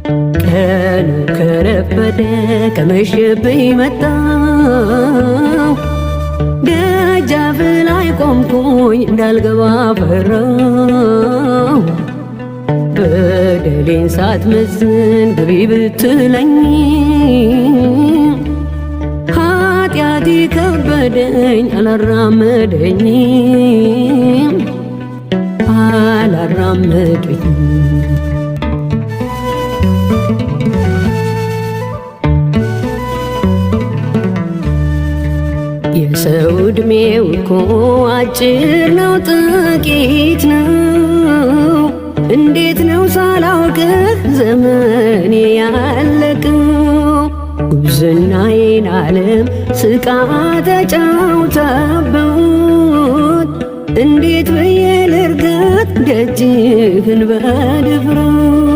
ቀኑ ከረፈደ ከመሸብኝ መጣሁ፣ ደጃፍ ላይ ቆምኩኝ እንዳልገባ ፈራሁ። በደሌን ሳትመዝን ግቢ ብትለኝ ኃጢአቴ ከበደኝ አላራመደኝም አላራመደኝም። የሰው ዕድሜው እኮ አጭር ነው፣ ጥቂት ነው። እንዴት ነው ሳላውቅህ ዘመኔ ያለቀው? ጉብዝናዬን ዓለም ስቃ ተጫውታበት፣ እንዴት ብዬ ልርገጥ ደጅህን በድፍረት?